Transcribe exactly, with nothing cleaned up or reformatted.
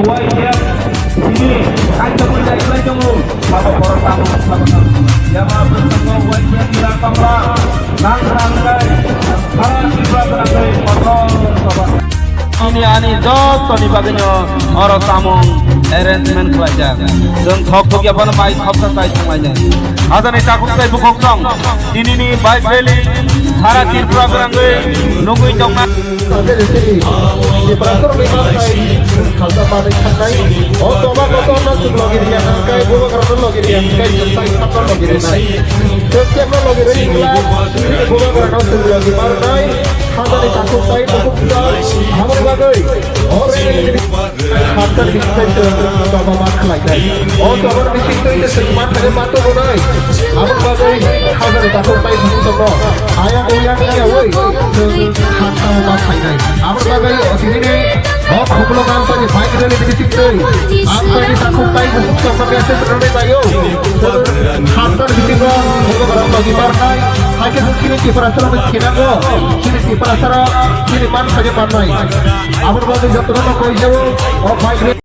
Y T F sini kaisa mui dai khlai tongo, sabo borok tamo sabo tamo. Yama bwskango Y T F ni rang tongma, nang rang kai, sara Tripura gwnangwi kotor kotor. Ini ani jottoni bagwino oro samung arrangement khlaijak. Chwng thok thok ya bono bai khopsa chai thanglainai. Hajani takhuk tei bukhuk song, tinini bike rally sara Tripura gwnangwi nugwi tongna. Sake sini, Tiprasarokni manthai khalsa manwi thangnai. O choba kotorno chwng logi riya nangkhe, bubagrano logi riya nangkhe, chwng tai sakno logi rinai. Chwng chepno logi rinai wngkha, chini bubagrano chwng logi marnai. Hajani takhuk tai bukhuk song, aboni bagwi o rally Hapta bising tei chwng choba ma khlainai. O choba bising tei chwng man thani ma tubunai. Aboni bagwi hajani takhuk tai bising tongno. Ayang uyang yaui chwng hapta ma khlainai. Aboni bagwi o tini ni o khumlo kan tani bike rally ni bising tei. Ang tani takhuk tai bising tongno message rwnai baio. Chwng hapta ni bisingo bubagrano logi marnai. Haikhe chwng chini Tiprasarokno khenango. Chini Tiprasarok chini man thani mannai. Aboni bagwi jotono koi jabo. O bike rally